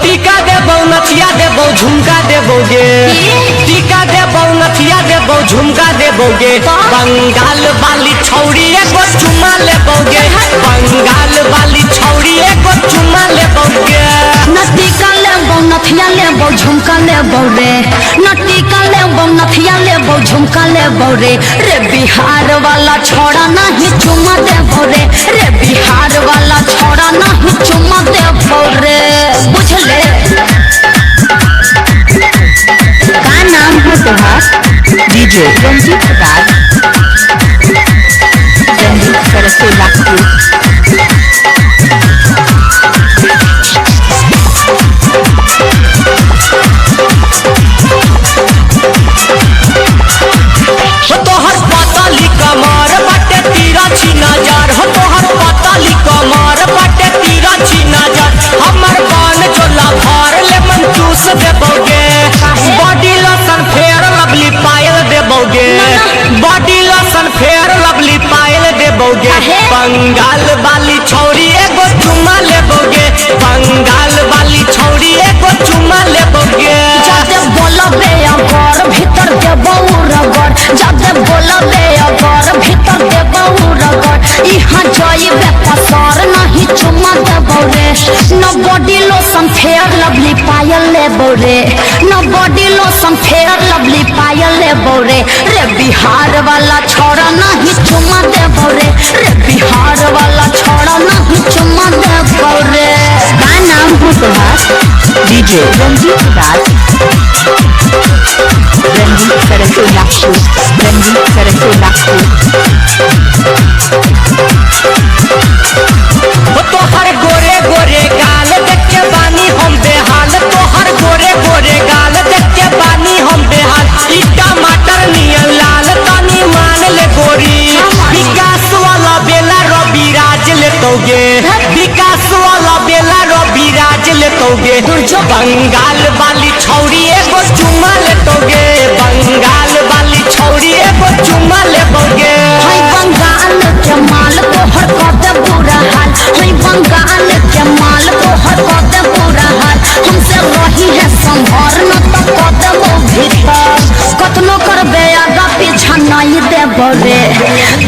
टीका देबौ नथिया देबौ झुमका देबौगे, टीका देबौ नथिया देबौ झुमका देबौगे। बंगाल वाली छौरी एगो चुमा लेबौगे, बंगाल वाली छौरी एगो चुमा लेबौगे। न टीका लेबौ नथिया लेबौ झुमका लेबौ रे, न टीका लेबौ नथिया लेबौ झुमका लेबौ रे। रे बिहार वाला छोड़ा नहीं चुमा देबौ रे, रे बिहार वाला छोड़ा नहीं चुमा देबौ रे। बुझले? का नाम है तुम्हारा? डीजे रंजीत राज, रंजीत सरसोला। हो तोहर पतली कमर बाटे तिरछी नजर, हो तोहर पतली कमर बाटे तिरछी नजर। हमर बन झोला भर ले मन चूस देबौगे, बॉडी लोशन फेयर लवली पायल देबौगे, बॉडी लोशन फेयर लवली पायल देबौगे। बंगाल वाली छौरी एगो चुमा लेबौगे, बंगाल वाली छौरी एगो चुमा लेबौगे। जादे बोलबे अगर भीतर देबौ रगड़, जादे बोलबे अगर भीतर देबौ रगड़। इहाँ जइबे पसर नहीं चुमा देबौ रे, न बॉडी लोशन फेयर लवली पायल लेबौ रे, न बॉडी लोशन फेयर लवली पायल लेबौ रे। रे बिहार वाला छोड़ा नहीं चुमा देबौ रे, रे बिहार वाला छोड़ा नहीं चुमा देबौ रे। का नाम है तुम्हारा? डीजे रंजीत राज, रंजीत सरसोला, रंजीत सरसोला। हो तोहर गोरे गोरे गाल देख के बानी हम बेहाल, तोहर गोरे गोरे गाल देख के बानी हम बेहाल। ई टमाटर नियन लाल तनी मान ले गोरी, विकास वाला बेला रवि राज लेतौगे, विकास वाला बेला रवि राज लेतौगे। बंगाल वाली छौरी एगो चुमा लेतौगे, बंगाल वाली छौरी एगो चुमा लेबौगे। है बंगाल के माल तोहर कर दे बुरा हाल, है बंगाल के माल तोहर कर दे बुरा हाल। हमसे रही है संभर न तो कर देबो भीतर। कतनो करबे आगा पीछा नहीं देबो रे,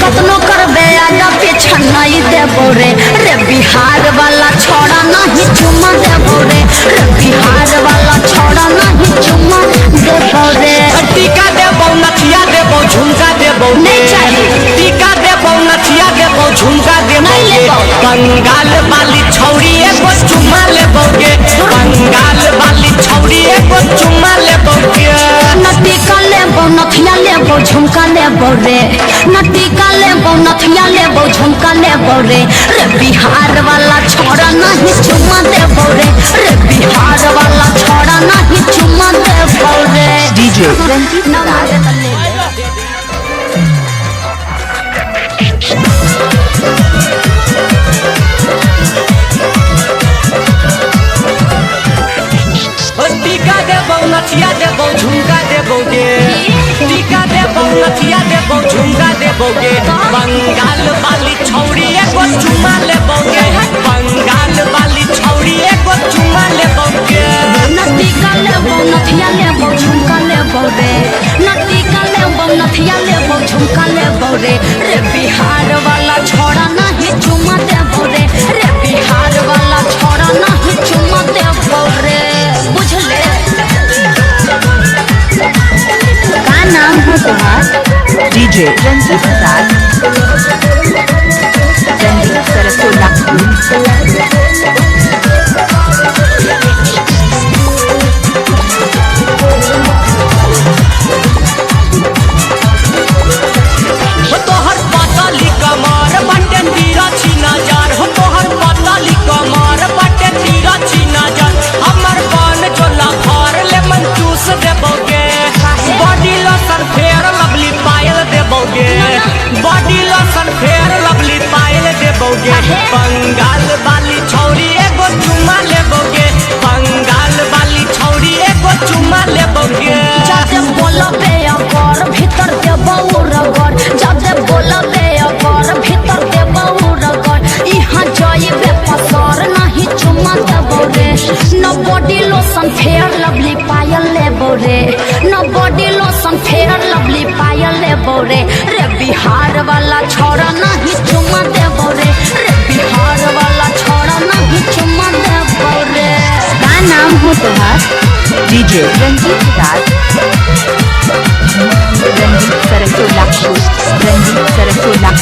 कतनो करबे आगा पीछा नहीं देबो रे। रे बिहार वाला छोड़ा नहीं चुमा देबो रे, रे बिहार वाला छोड़ा नहीं चुमा देबो रे। टीका देबौ नथिया देबौ झुमका देबौ, नहीं चाहिए। टीका देबौ नथिया देबौ झुमका देबौ। नहीं लेबौ। बंगाल वाली छौरी एगो चुमा लेबौगे, बंगाल वाली छौरी एगो चुमा लेबौगे। न टीका लेबौ नथिया लेबौ झुमका लेबौ रे, न टीका लेबौ नथिया लेबौ झुमका लेबौ रे। रे बिहार वाला छोड़ा नहीं चुमा देबौ रे, रे बिहार वाला छोड़ा नहीं चुमा देबौ रे। डीजे रंजीत ना राज, मारे त ले ले। हो टीका देबौ नथिया देबौ झुमका देबौगे, टीका देबौ नथिया देबौ झुमका देबौगे। बंगाल वाली छौरी एगो चुमा लेबौगे, बंगाल वाली छौरी एगो चुमा लेबौगे। न टीका लेबौ नथिया लेबौ झुमका लेबौ रे, न टीका लेबौ नथिया लेबौ झुमका लेबौ रे। रे बिहार वाला छोड़ा नहीं चुमा देबौ रे, रे बिहार वाला छोड़ा नहीं चुमा देबौ रे। बुझले? का नाम है तुम्हारा? डीजे रंजीत राज, रंजीत सरसोला। हो तोहर पतली कमर बाटे तिरछी नजर, हो तोहर पतली कमर बाटे तिरछी नजर। हमर बन झोला भर ले मन चूस देबौगे, बॉडी लोशन फेयर लवली पायल देबौगे, बॉडी लोशन फेयर लवली पायल देबौगे। बंगाल वाली छौरी एगो चुमा लेबौगे, बंगाल वाली छौरी एगो चुमा लेबौगे। जादे बोलबे अगर भीतर देबौ रगड़। फेयर लवली पायल लेबो रे, न बॉडी लोशन फेयर लवली पायल लेबो रे। रे बिहार वाला छोरा नहीं चुमा देबो रे, रे बिहार वाला छोरा नहीं चुमा देबो रे। का नाम हो तुहार? DJ Ranjit Raj, Ranjit Saraswat, Ranjit Saraswat.